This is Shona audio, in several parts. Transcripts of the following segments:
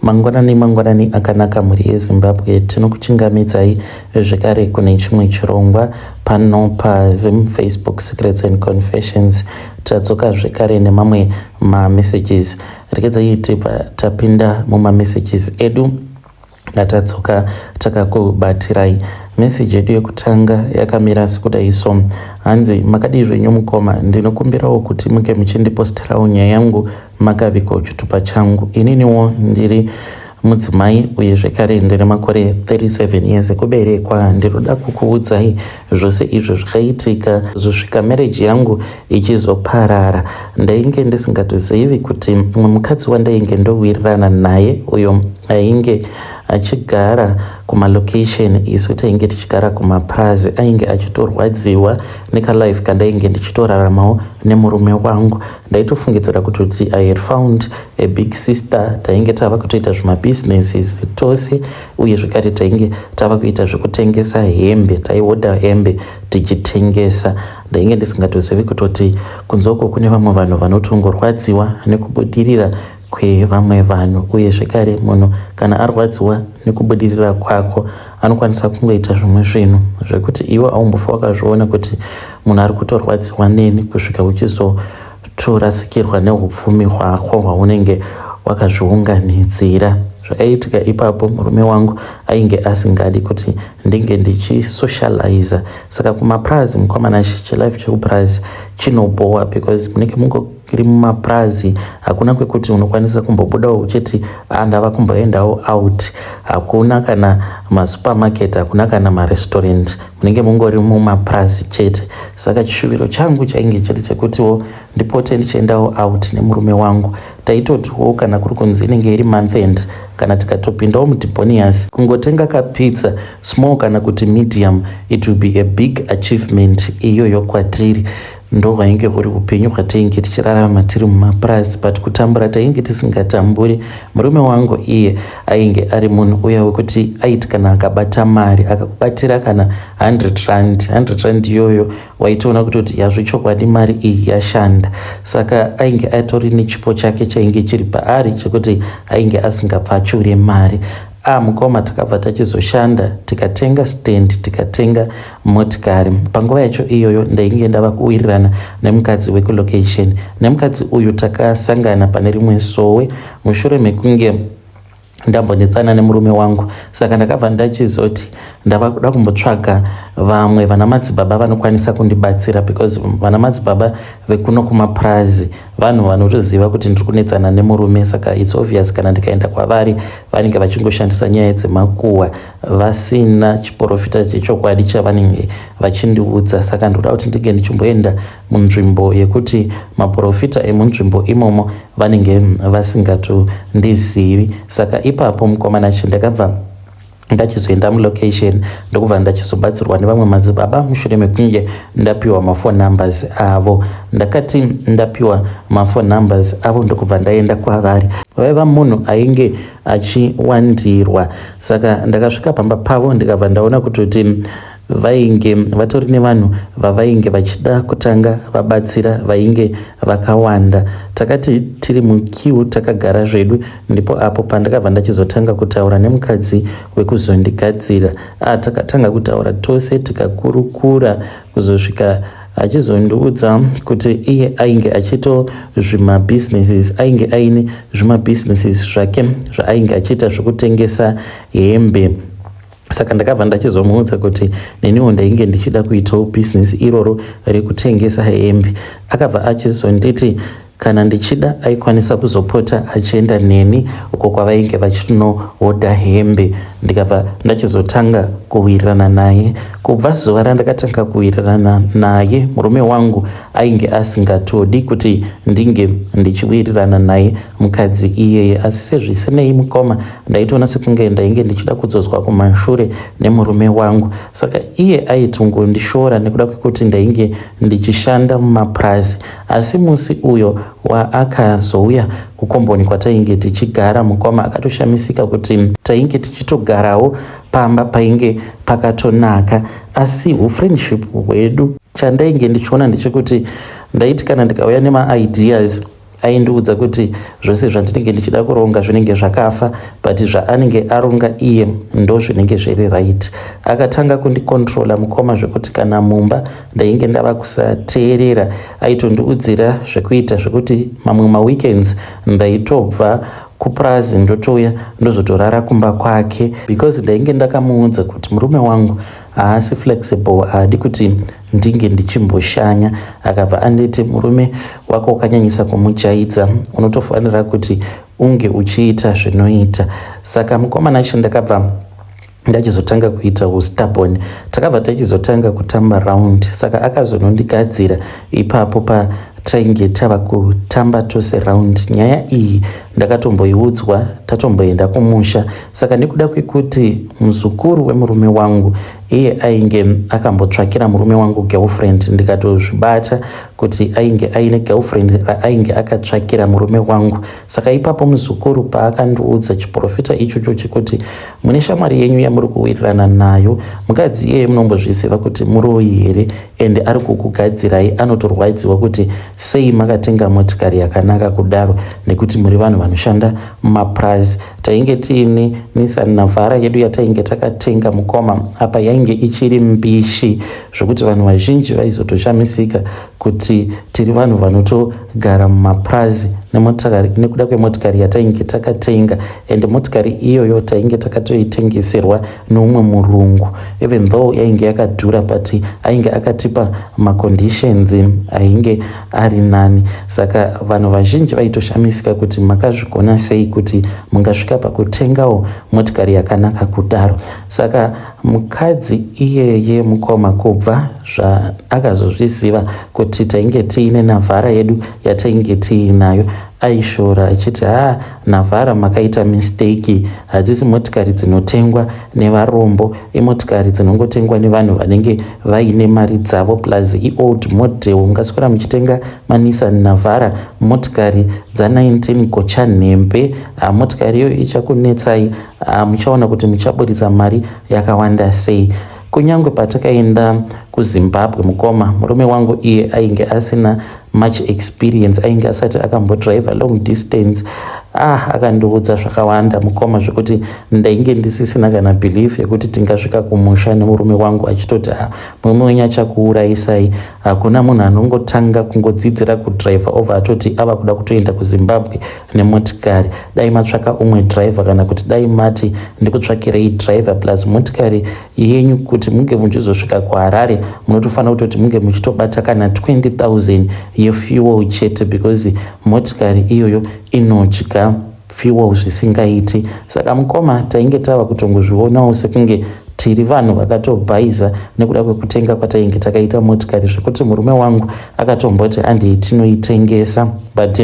Mangwanani mangwanani akanaka mhuri yeZimbabwe, tinokuchingamidzai zvekare kune chimwe chirongwa pano paZim Facebook Secrets and Confessions. Tadzoka zvekare nemamwe mamessages. Regedzai tibva tapinda mumamessages edu atadzoka takakubatirai. Meseji yedu yekutanga yakamira sekudai so. Hanzi makadii zvenyu mukoma, ndinokumbirawo kuti muke muchindiposterawo nyaya yangu makavigawo chitupa changu. Ininiwo ndiri mudzimai uye zvekare ndine makore 37 years ekuberekwa. Ndinoda kukuudzai zvose izvo zvakaitika zosvika marriage yangu ichizoparara. Ndainge ndisingatozivi kuti mumwe mukadzi wandainge ndowirirana naye uyo ainge achigara kumalocation isu tainge tichigara kumapurazi ainge achitorwadziwa nekalife kandainge ndichitoraramawo nemurume wangu. Ndaitofungidzira kutoti I had found a big sister, tainge tava kutoita zvimabusinesses tose uye zvekare tainge tava kuita zvekutengesa hembe, taiodha hembe tichitengesa. Ndainge ndisingatozivi kutoti kunze uko kune vamwe vanhu vanotongorwadziwa nekubudirira kwevamwe vanhu uye zvekare munhu kana arwadziwa nekubudirira kwako anokwanisa kungoita zvimwe zvinhu zvekuti iwe aumbofa wakazviona kuti munhu ari kutorwadziwa neni kusvika uchizotorasikirwa neupfumi hwako hwaunenge wakazviunganidzira. Zvakaitika ipapo murume wangu ainge asingadi kuti ndinge ndichisocializa, saka kumapurazi mukomana chilife chekupurazi chinobhowa because munenge mungori mumapurazi, hakuna kwekuti unokwanisa kumbobudawo uchiti ah, ndava kumboendawo out. Hakuna kana masupermarket, hakuna kana marestaurant, munenge mungori mumapurazi chete. Saka chishuviro changu chainge chiri chekutiwo ndipote ndichiendawo out nemurume wangu. Taitotiwo kana kuri kunzi inenge iri month end, kana tikatopindawo muDebonairs kungotenga kapizza small kana kuti medium, it will be a big achievement iyoyo kwatiri. Ndo hwainge huri upenyu hwatainge tichirarama tiri mumapurazi, but kutambura tainge tisingatamburi. Murume wangu iye ainge ari munhu uya wekuti aiti kana akabata mari, akakubatira kana 100 rand, 100 rand iyoyo waitoona kutoti yazvechokwadi mari iyi yashanda. Saka ainge atori nechipo chake chainge chiri paari chekuti ainge asingapfachure mari. Ah, mukoma, takabva tachizoshanda tikatenga stand, tikatenga motikari. Panguva yacho iyoyo ndainge ndava kuwirirana nemukadzi wekulocation. Nemukadzi uyu takasangana pane rimwe sowe mushure mekunge ndambonetsana nemurume wangu, saka ndakabva ndachizoti ndava kuda kumbotsvaga vamwe vana madzibaba vanokwanisa kundibatsira, because vana madzibaba vekuno kumapurazi vanhu vanotoziva kuti ndiri kunetsana nemurume, saka it's obvious kana ndikaenda kwavari vanenge vachingoshandisa nyaya dzemakuhwa vasina chiprofita chechokwadi chavanenge vachindiudza. Saka ndoda kuti ndinge ndichimboenda munzvimbo yekuti maprofita emunzvimbo imomo vanenge vasingatondizivi. Saka ipapo mukomana chi ndakabva ndachizoenda mulocation, ndokubva ndachizobatsirwa nevamwe madzibaba mushure mekunge ndapiwa maphone numbers avo. Ndakati ndapiwa maphone numbers avo, ndokubva ndaenda kwavari. Vaiva munhu ainge achiwandirwa, saka ndakasvika pamba pavo ndikabva ndaona kutoti vainge vatori nevanhu vavainge vachida kutanga vabatsira, vainge vakawanda. Takati tiri muqueue takagara zvedu, ndipo apo pandakabva ndachizotanga kutaura nemukadzi wekuzondigadzira. Ah, takatanga kutaura tose tikakurukura kuzosvika achizondiudza kuti iye ainge achito zvimabusinesses, ainge aine zvimabusinesses zvake zvaainge achiita zvekutengesa hembe. Saka ndakabva ndachizomuudza kuti neniwo ndainge ndichida kuitawo bhizinesi iroro rekutengesa hembe. Akabva achizonditi kana ndichida aikwanisa kuzopota achienda neni uko kwavainge vachinohodha hembe. Ndikabva ndachizotanga kuwirirana naye. Kubva zuva randakatanga kuwirirana naye, murume wangu ainge asingatodi kuti ndinge ndichiwirirana naye mukadzi iyeye, asi sezvisinei mukoma, ndaitoona sekunge ndainge ndichida kudzoswa kumashure nemurume wangu. Saka iye aitongondishora nekuda kwekuti ndainge ndichishanda mumapurazi. Asi musi uyo waakazouya kukomboni kwatainge tichigara, mukoma, akatoshamisika kuti tainge tichitogarawo pamba painge pakatonaka, asi ufriendship hwedu, chandainge ndichiona ndechekuti ndaiti kana ndikauya nemaideas Aindiudza kuti zvose zvandinenge ndichida kuronga zvinenge zvakafa, but zvaanenge aronga iye ndo zvinenge zviri right. Akatanga kundicontrola mukoma, zvekuti kana mumba ndainge ndava kusateerera. Aitondiudzira zvekuita, zvekuti mamwe maweekends ndaitobva kupurazi ndotouya ndozotorara kumba kwake, because ndainge ndakamuudza kuti murume wangu haasi flexible, haadi kuti ndinge ndichimboshanya. Akabva anditi, "Murume wako wakanyanyisa kumujaidza, unotofanira kuti unge uchiita zvinoita." Saka mukomana chi ndakabva ndachizotanga kuita ustubborn. Takabva tachizotanga kutamba round. Saka akazonondigadzira ipapo patainge tava kutamba tose round. Nyaya iyi ndakatomboiudzwa tatomboenda kumusha. Saka nekuda kwekuti muzukuru wemurume wangu iye ainge akambotsvakira murume wangu girlfriend, ndikatozvibata kuti ainge aine girlfriend raainge akatsvakira murume wangu. Saka ipapo muzukuru paakandiudza chiprofita ichocho chekuti mune shamwari yenyu yamuri kuwirirana nayo, mukadzi iyeye munombozviziva kuti muroyi here? Ende ari kukugadzirai, anotorwadziwa kuti sei makatenga motikari yakanaka kudaro, nekuti muri vanhu vanoshanda mumapurazi. Tainge tiine Nissan Navara yedu yatainge takatenga mukoma. Apa yainge ichiri mbishi, zvokuti vanhu vazhinji vaizotoshamisika kuti tiri vanhu vanotogara mumapurazi nekuda kwemotikari yatainge takatenga. And motikari iyoyo tainge takatoitengeserwa neumwe murungu. Even though yainge yakadhura, but ainge akatipa maconditions ainge ari nani. Saka vanhu vazhinji vaitoshamisika kuti makazvigona sei kuti mungasvika pakutengawo motikari yakanaka kudaro. Saka mukadzi iyeye mukoma, kubva zvaakazozviziva kuti tainge tiine Navara yedu yatainge tiinayo, aishora achiti, "Ha, Navara makaita mistake. Hadzisi motikari dzinotengwa nevarombo, imotikari dzinongotengwa nevanhu vanenge vaine mari dzavo. Plus iold model, ungaswera muchitenga maNissan Navara, motikari dza19 gochanhembe. Motikari iyoyo ichakunetsai. Muchaona kuti muchaburitsa mari yakawanda sei." Kunyange patakaenda kuZimbabwe mukoma, murume wangu iye ainge asina much experience, ainge asati akambodrive long distance. Ah, akandiudza zvakawanda mukoma, zvekuti ndainge ndisisina kana belief yekuti tingasvika kumusha nemurume wangu, achitoti, "Ah, murume wenyu achakuurayisai. Hakuna munhu anongotanga kungodzidzira kudhiraivha obva atoti ava kuda kutoenda kuZimbabwe nemotikari. Dai matsvaka umwe dhiraivha, kana kuti dai mati ndikutsvakirei dhiraivha. Plus motikari yenyu, kuti munge muchizosvika kuHarare, munotofanira kutoti munge muchitobata kana 20 000 yefuel chete, because motikari iyoyo inodya fuel zvisingaiti." Saka mukoma, tainge tava kutongozvionawo sekunge tiri vanhu vakatobhaiza nekuda kwekutenga kwatainge takaita motikari, zvekuti murume wangu akatomboti andei tinoitengesa, but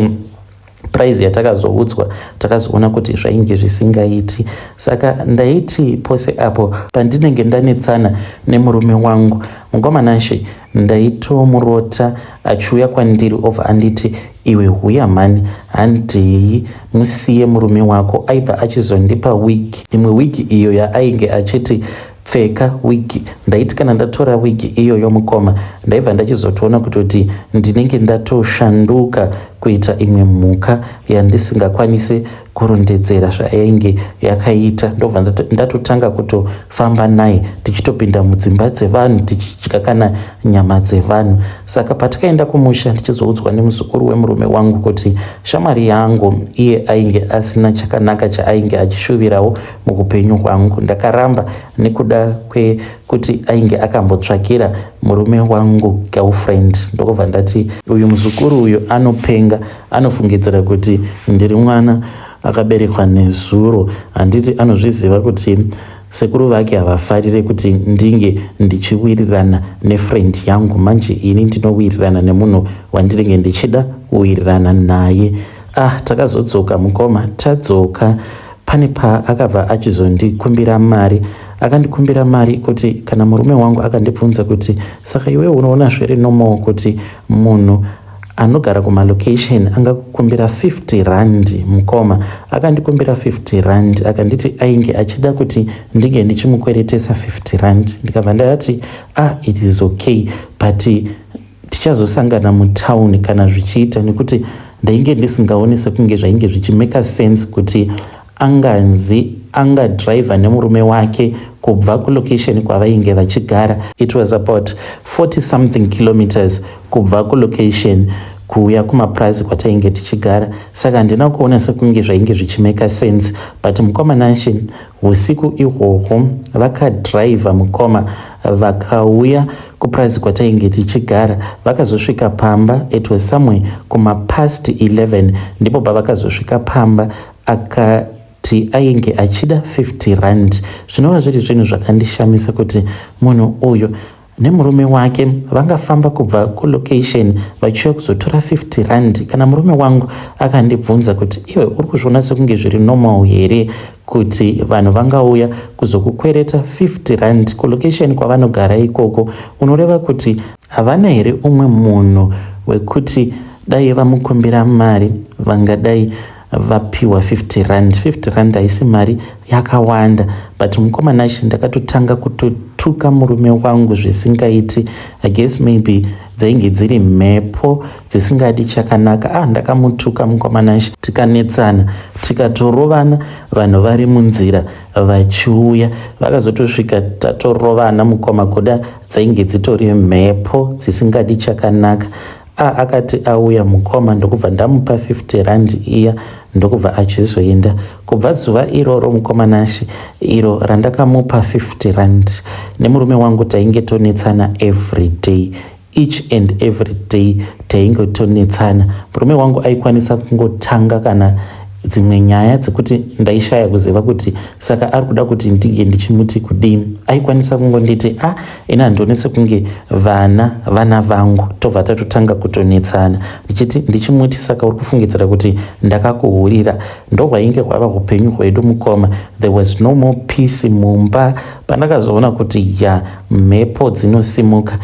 price yatakazoudzwa takazoona kuti zvainge zvisingaiti. Saka ndaiti pose apo pandinenge ndanetsana nemurume wangu, mukomanashe, ndaitomurota achiuya kwandiri, obva anditi, "Iwe huya mhani, handei, musiye murume wako." Aibva achizondipa wig, imwe wig iyo yaainge achiti, "Pfeka wig." Ndaiti kana ndatora wig iyoyo mukoma, ndaibva ndachizotoona kutoti ndinenge ndatoshanduka kuita imwe mhuka yandisingakwanisi kurondedzera zvayainge yakaita. Ndobva ndatotanga kutofamba naye, tichitopinda mudzimba dzevanhu, tichidya kana nyama dzevanhu. Saka patakaenda kumusha, ndichizoudzwa nemuzukuru wemurume wangu kuti shamwari yangu iye ainge asina chakanaka chaainge achishuvirawo muupenyu hwangu, ndakaramba nekuda kwekuti ainge akambotsvakira murume wangu girlfriend. Ndokubva ndati, "Uyu muzukuru uyu anopenga, anofungidzira kuti ndiri mwana akaberekwa nezuro. Handiti anozviziva kuti sekuru vake havafarire kuti ndinge ndichiwirirana nefriend yangu? Manje ini ndinowirirana nemunhu wandinenge ndichida kuwirirana naye." Ah, takazodzoka mukoma. Tadzoka, pane paakabva achizondikumbira mari. Akandikumbira mari kuti kana murume wangu akandibvunza kuti, "Saka iwe unoona zviri normal kuti munhu anogara kumalocation angakukumbira 50 rand?" Mukoma, akandikumbira 50 rand, akanditi ainge achida kuti ndinge ndichimukweretesa 50 rand. Ndikabva ndati, "Ah, it is okay, but tichazosangana mutauni kana zvichiita," nekuti Ndainge ndisingaoni sekunge zvainge zvichimeka sense kuti anganzi angadriver nemurume wake kubva kulocation kwavainge vachigara. It was about 40 something kilometers kubva kulocation kuuya kumapurazi kwatainge tichigara, saka handina kuona sekunge zvainge zvichimeka sense. But mukoma Nashe, usiku ihwohwo vakadhiraivha, mukoma, vakauya kupurazi kwatainge tichigara. Vakazosvika pamba, it was somewhere kumapast 11 ndipo pavakazosvika pamba. Akati ainge achida 50 rand, zvinova zviri zvinhu zvakandishamisa kuti munhu uyu nemurume wake vangafamba kubva kulocation vachiuya kuzotora 50 rand. Kana murume wangu akandibvunza kuti, "Iwe uri kuzviona sekunge zviri normal here kuti vanhu vangauya kuzokukwereta 50 rand kulocation kwavanogara ikoko? Unoreva kuti havana here umwe munhu wekuti dai vamukumbira mari vangadai vapiwa 50 rand?" 50 rand haisi mari yakawanda. But mukoma Nashe, ndakatotanga kutotuka murume wangu zvisingaiti. I guess maybe dzainge dziri mhepo dzisingadi chakanaka. Ah, ndakamutuka, mukoma Nashe, tikanetsana, tikatorovana vanhu vari munzira vachiuya. Vakazotosvika tatorovana, mukoma. Kuda dzainge dzitori mhepo dzisingadi chakanaka. A, akati auya, mukoma, ndokubva ndamupa 50 rand iya, ndokubva achizoenda. Kubva zuva iroro, mukoma Nashe, iro randakamupa 50 rand, nemurume wangu tainge tonetsana every day, each and every day tainge tonetsana. Murume wangu aikwanisa kungotanga kana dzimwe nyaya dzekuti ndaishaya kuziva kuti saka ari kuda kuti ndinge ndichimuti kudini. Aikwanisa kungonditi, "A, ah, ini handioni sekunge vana vana vangu." Tobva tatotanga kutonetsana, ndichiti, ndichimuti, "Saka uri kufungidzira kuti ndakakuhurira?" Ndohwainge hwava upenyu hwedu, mukoma. There was no more peace mumba. Pandakazoona kuti ya, mhepo dzinosimuka,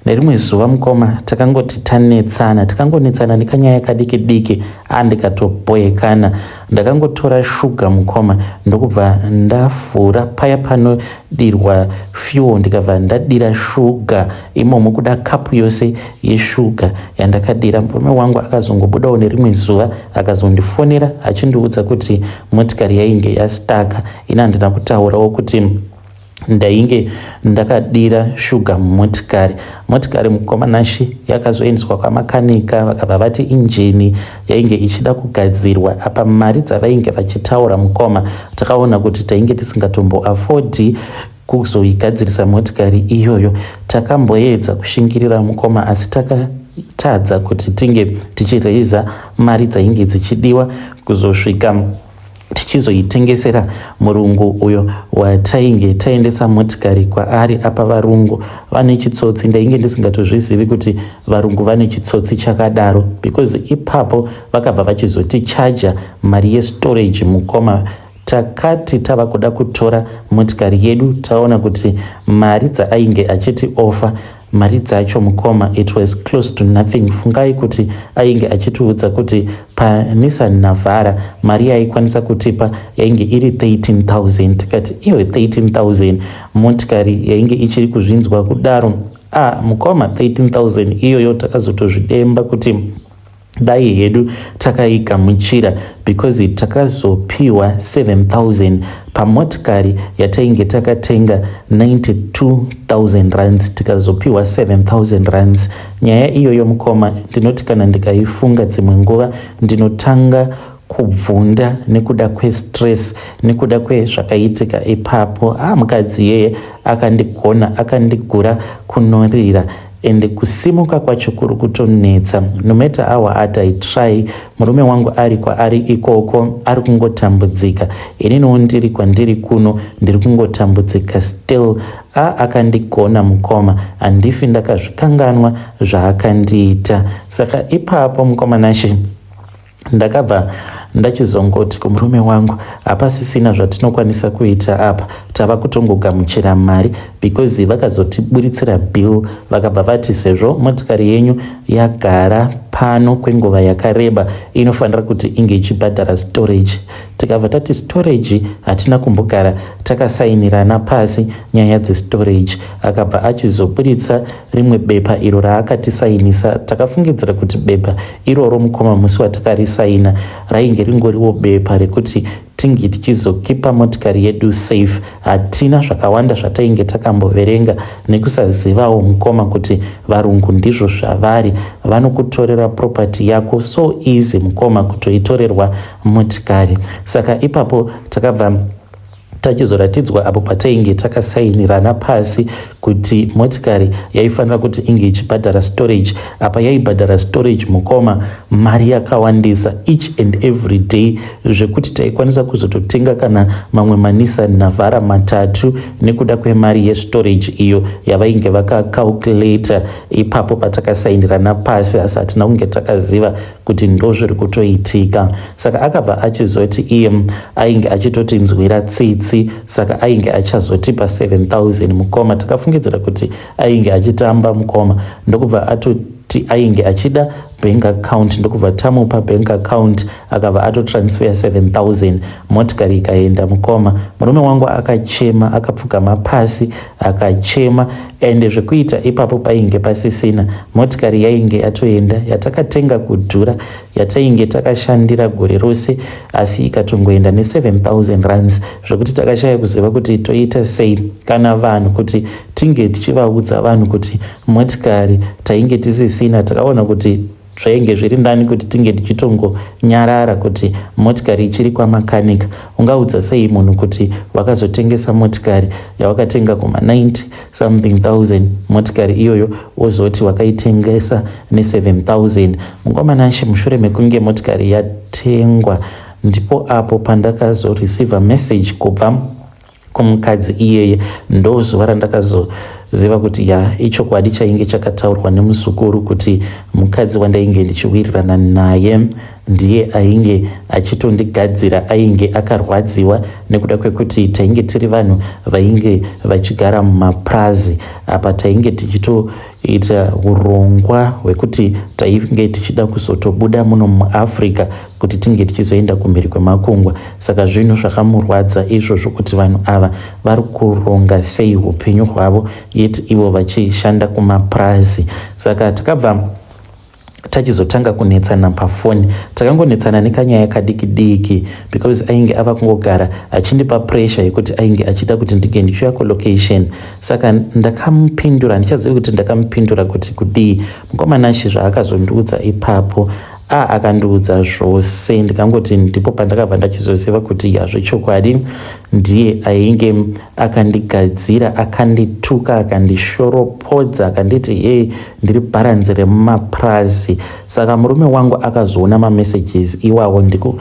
nerimwe zuva, mukoma, takangoti tanetsana, tikangonetsana nekanyaya kadiki diki, andikatobhoekana. Ndakangotora shuga, mukoma, ndokubva ndavhura paya panodirwa fuel, ndikabva ndadira shuga imomo, kuda kapu yose yeshuga yandakadira. Murume wangu akazongobudawo nerimwe zuva, akazondifonera achindiudza kuti motikari yainge yastaka. Ina handina kutaurawo kuti ndainge ndakadira shuga mumotikari. Motikari, mukoma Nashe, yakazoendeswa kwamakanika, vakabva vati injini yainge ichida kugadzirwa. Apa mari dzavainge vachitaura, mukoma, takaona kuti tainge tisingatomboaffordi kuzoigadzirisa motikari iyoyo. Takamboedza kushingirira, mukoma, asi takatadza kuti tinge tichiraiza mari dzainge dzichidiwa kuzosvika tichizoitengesera murungu uyo watainge taendesa motikari kwaari. Apa varungu vane chitsotsi. Ndainge ndisingatozvizivi kuti varungu vane chitsotsi chakadaro, because ipapo vakabva vachizotichaja mari yestorage, mukoma. Takati tava kuda kutora motikari yedu, taona kuti mari dzaainge achiti offer, mari dzacho, mukoma, it was close to nothing. Fungai kuti ainge achitiudza kuti paNissan Navara mari yaaikwanisa kutipa yainge iri 13,000. Tikati, "Iwe, 13,000 motikari yainge ichiri kuzvinzwa kudaro?" Ah, mukoma, 13,000 iyoyo takazotozvidemba kuti dai hedu takaigamuchira, because takazopiwa 7000 pamotikari yatainge takatenga 92,000 rands, tikazopiwa 7000 rands. Nyaya iyoyo, mukoma, ndinoti kana ndikaifunga dzimwe nguva ndinotanga kubvunda nekuda kwestress, nekuda kwezvakaitika ipapo. A, mukadzi iyeye akandigona, akandigura kunorira, ende kusimuka kwacho kuri kutonetsa. No matter how hard I try, murume wangu ari kwaari ikoko ari kungotambudzika, ininiwo ndiri kwandiri kuno ndiri kungotambudzika still. A, akandigona, mukoma, handifi ndakazvikanganwa zvaakandiita. Saka ipapo, mukoma Nashe, ndakabva ndachizongoti kumurume wangu, hapasisina zvatinokwanisa kuita apa, tava kutongogamuchira mari, because vakazotiburitsira bill, vakabva vati sezvo motikari yenyu yagara. pano kwenguva yakareba inofanira kuti inge ichibhadhara storage. Tikabva tati storage hatina kumbogara takasainirana pasi nyaya dzestorage. Akabva achizoburitsa rimwe bepa iro raakatisainisa. Takafungidzira kuti bepa iroro mukoma musi watakarisaina rainge ringoriwo bepa rekuti tinge tichizokipa motikari yedu safe. Hatina zvakawanda zvatainge takamboverenga nekusazivawo mukoma kuti varungu ndizvo zvavari, vanokutorera property yako so easy mukoma, kutoitorerwa motikari. Saka ipapo takabva tachizoratidzwa apo patainge takasainirana pasi kuti motikari yaifanira kuti inge ichibhadhara storage. Apa yaibhadhara storage mukoma mari yakawandisa each and every day, zvekuti taikwanisa kuzototenga kana mamwe maNissan Navara 3 nekuda kwemari yestorage iyo yavainge vakacalculata ipapo patakasainirana pasi, asi hatina kunge takaziva kuti ndo zviri kutoitika. Saka akabva achizoti iye ainge achitotinzwira tsitsi, saka ainge achazotipa 7000 mukoma. Takafungidzira kuti ainge achitamba mukoma, ndokubva atoti ainge achida bank account, ndokubva tamupa bank account. Akabva atotransfer 7000, motikari ikaenda mukoma. Murume wangu akachema, akapfugama pasi akachema, ende zvekuita ipapo painge pasisina. Motikari yainge yatoenda, yatakatenga kudhura, yatainge takashandira gore rose, asi ikatongoenda ne7000 rands, zvekuti takashaya kuziva kuti toita sei. Kana vanhu kuti tinge tichivaudza vanhu kuti motikari tainge tisisina, takaona kuti zvainge zviri ndani kuti tinge tichitongonyarara kuti motikari ichiri kwamakanika. Ungaudza sei munhu kuti wakazotengesa motikari yawakatenga kuma90 something thousand, motikari iyoyo wozoti wakaitengesa ne7000? Mukomana, mushure mekunge motikari yatengwa, ndipo apo pandakazoreceiva message kubva kumukadzi iyeye. Ndo zuva randakazoziva kuti ya, ichokwadi chainge chakataurwa nemuzukuru, kuti mukadzi wandainge ndichiwirirana naye ndiye ainge achitondigadzira. Ainge akarwadziwa nekuda kwekuti tainge tiri vanhu vainge vachigara mumapurazi. Apa tainge tichitoita urongwa hwekuti tainge tichida kuzotobuda muno muAfrica kuti tinge tichizoenda kumhiri kwemakungwa. Saka zvinhu zvakamurwadza izvozvo, kuti vanhu ava vari kuronga sei upenyu hwavo yet ivo vachishanda kumapurazi. Saka takabva tachizotanga kunetsana pafoni. Takangonetsana nekanyaya kadiki diki, because ainge ava kungogara achindipa pressure yekuti ainge achida kuti ndinge ndichiuya kulocation. Saka ndakamupindura, handichazivi kuti ndakamupindura kuti kudii. Mukomanashi, zvaakazondiudza ipapo, a akandiudza zvose. Ndikangoti ndipo pandakabva ndachizoziva kuti yazvechokwadi ndiye ainge akandigadzira. Akandituka, akandishoropodza, akanditi hei, ndiri bharanzi remumapurazi. Saka murume wangu akazoona mamessages iwawo, ndiko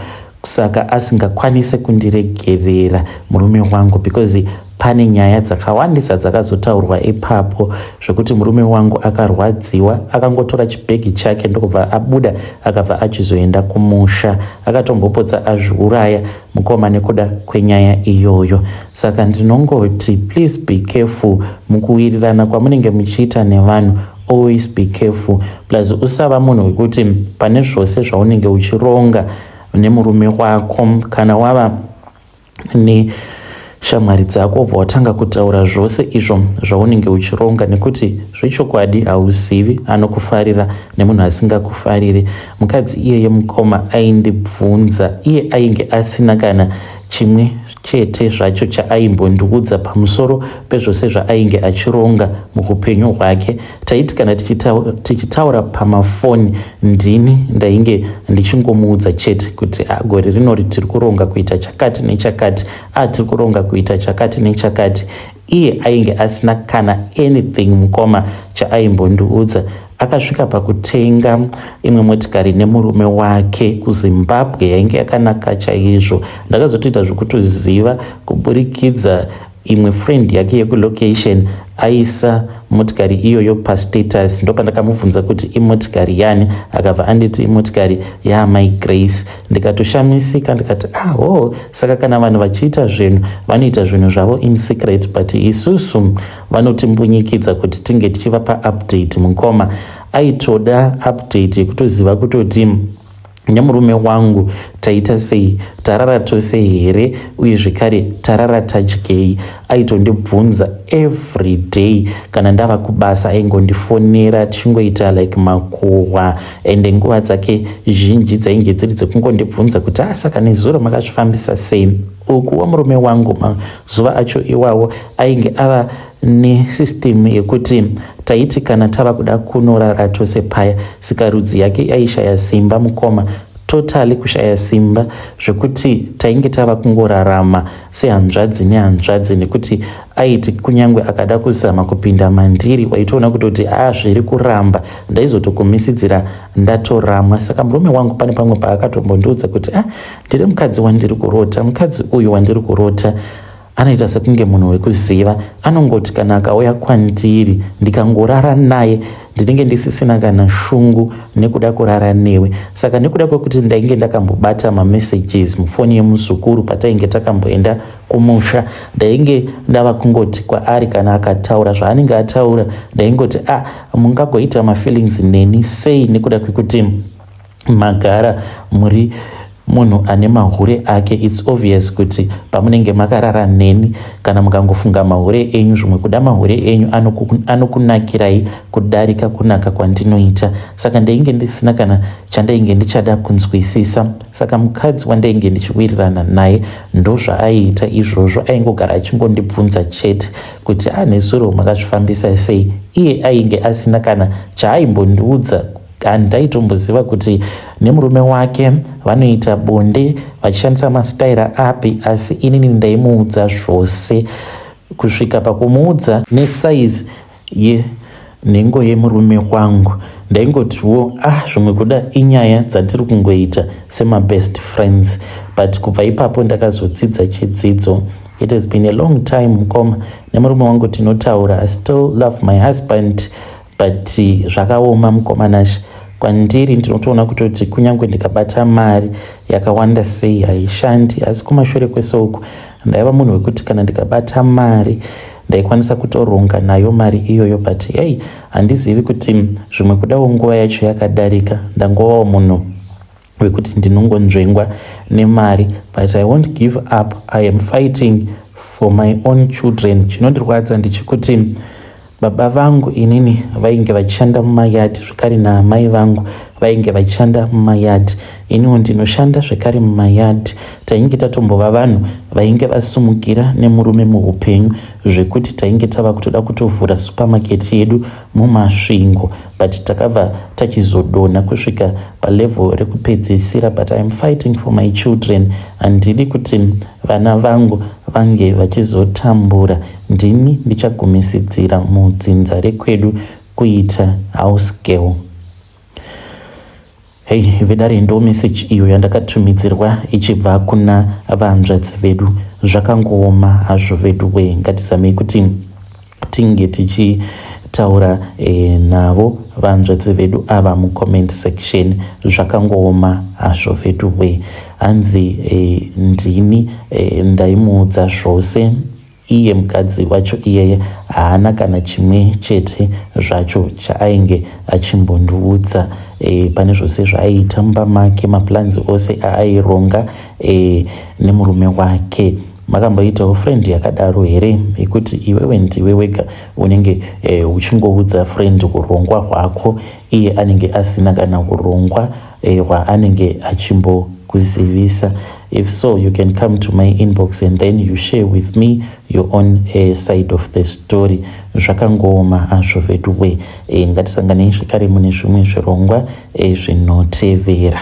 saka asingakwanisi kundiregerera murume wangu, because pane nyaya dzakawandisa dzakazotaurwa ipapo, zvekuti murume wangu akarwadziwa, akangotora chibhegi chake ndokubva abuda, akabva achizoenda kumusha. Akatombopotsa azviuraya mukoma nekuda kwenyaya iyoyo. Saka ndinongoti please be careful mukuwirirana kwamunenge muchiita nevanhu. Always be careful. Plus usava munhu wekuti pane zvose zvaunenge uchironga nemurume wako, kana wava neshamwari dzako wobva watanga kutaura zvose izvo zvaunenge uchironga, nekuti zvechokwadi hauzivi anokufarira nemunhu asingakufariri. Mukadzi iyeye mukoma aindibvunza, iye ainge asina kana chimwe chete zvacho chaaimbondiudza pamusoro pezvose zvaainge achironga muupenyu hwake. Taiti kana tichitaura pamafoni, ndini ndainge ndichingomuudza chete kuti gore rinori tiri kuronga kuita chakati nechakati, a tiri kuronga kuita chakati nechakati. Iye ainge asina kana anything mukoma chaaimbondiudza. Akasvika pakutenga imwe motikari nemurume wake kuZimbabwe yainge yakanaka chaizvo. Ndakazotoita zvekutoziva kuburikidza imwe friend yake yekulocation aisa motikari iyoyo pastatus. Ndopandakamubvunza kuti imotikari yani, akabva anditi imotikari yaamai Grace. Ndikatoshamisika, ndikati, "Aho, ah, saka kana vanhu vachiita zvinhu, vanoita zvinhu zvavo in secret, but isusu vanotimbunyikidza kuti tinge tichivapa update." Mukoma. Aitoda update yekutoziva kutoti nemurume wangu taita sei, tarara tose here, uye zvekare tarara tadyei. Aitondibvunza every day kana ndava kubasa, aingondifonera tichingoita like makuhwa, ende nguva dzake zhinji dzainge dziri dzekungondibvunza kuti, "Ah, saka nezuro makazvifambisa sei?" Ukuwo murume wangu mazuva acho iwawo ainge ava nesystem yekuti taiti kana tava kuda kunorara tose paya, sikarudzi yake yaishaya simba, mukoma, totally kushaya simba, zvekuti tainge tava kungorarama sehanzvadzi nehanzvadzi, nekuti aiti kunyange akada kuzama kupinda mandiri, waitoona kutoti a, zviri kuramba, ndaizotokumisidzira ndatoramwa. Saka murume wangu pane pamwe paakatombondiudza kuti, "A, ah, ndiri mukadzi wandiri kurota, mukadzi uyu wandiri kurota anoita sekunge munhu wekuziva. Anongoti kana akauya kwandiri ndikangorara naye, ndinenge ndisisina kana shungu nekuda kurara newe." Saka nekuda kwekuti ndainge ndakambobata mamessages mufoni yemuzukuru patainge takamboenda kumusha, ndainge ndava kungoti kwaari kana akataura zvaanenge ataura, ndaingoti, "Ah, mungagoita mafeelings neni sei nekuda kwekuti magara muri munhu ane mahure ake? It's obvious kuti pamunenge makarara neni, kana mukangofunga mahure enyu, zvimwe kuda mahure enyu anokunakirai kudarika kunaka kwandinoita." Saka ndainge ndisina kana chandainge ndichada kunzwisisa. Saka mukadzi wandainge ndichiwirirana naye ndozvaaiita izvozvo, aingogara achingondibvunza chete kuti, "Anezuro makazvifambisa sei?" Iye ainge asina kana chaaimbondiudza. Handaitomboziva kuti nemurume wake vanoita bonde vachishandisa masitaira api, asi inini ndaimuudza zvose, kusvika pakumuudza nesaizi yenhengo yemurume wangu. Ndaingotiwo, "Ah, zvimwe kuda inyaya dzatiri kungoita semabest friends." But kubva ipapo ndakazodzidza chidzidzo. It has been a long time, mukoma. Nemurume wangu tinotaura. I still love my husband, but zvakaoma, mukoma Nashe. Kwandiri ndinotoona kutoti kunyange ndikabata mari yakawanda sei, haishandi. Asi kumashure kwese uku ndaiva munhu wekuti kana ndikabata mari, ndaikwanisa kutoronga nayo mari iyoyo. But hei, handizivi kuti zvimwe kudawo nguva yacho yakadarika, ndangovawo munhu wekuti ndinongonzvengwa nemari. But I won't give up. I am fighting for my own children. Chinondirwadza ndechekuti baba vangu inini vainge vachishanda mumayadhi, zvekare naamai vangu vainge vachishanda mumayadhi. Iniwo ndinoshanda zvekare mumayadhi. Tainge tatombova vanhu vainge vasumukira nemurume muupenyu, zvekuti tainge tava kutoda kutovhura supermarket yedu muMasvingo, but takabva tachizodonha kusvika palevel rekupedzisira. But I am fighting for my children. Handidi kuti vana vangu vange vachizotambura. Ndini ndichagumisidzira mudzinza rekwedu kuita house girl. Hei, vedare, ndo meseji iyo yandakatumidzirwa ichibva kuna vanzvadzi vedu. Zvakangooma hazvo vedu we. Ngatizamei kuti tinge tichitaura navo vanzvadzi vedu ava mucomment section. Zvakangooma hazvo vedu we. Hanzi ndini ndaimuudza zvose. Iye mukadzi wacho iyeye haana kana chimwe chete zvacho chaainge achimbondiudza pane zvose zvaaiita mumba make, maplans ose aaironga nemurume wake. Makamboitawo friend yakadaro here, yekuti iwewe ndiwe wega unenge uchingoudza friend urongwa hwako, iye anenge asina kana urongwa hwaanenge achimbokuzivisa? If so, you can come to my inbox and then you share with me your own side of the story. Zvakangooma hazvo veduwe. Ngatisanganei zvekare mune zvimwe zvirongwa zvinotevera.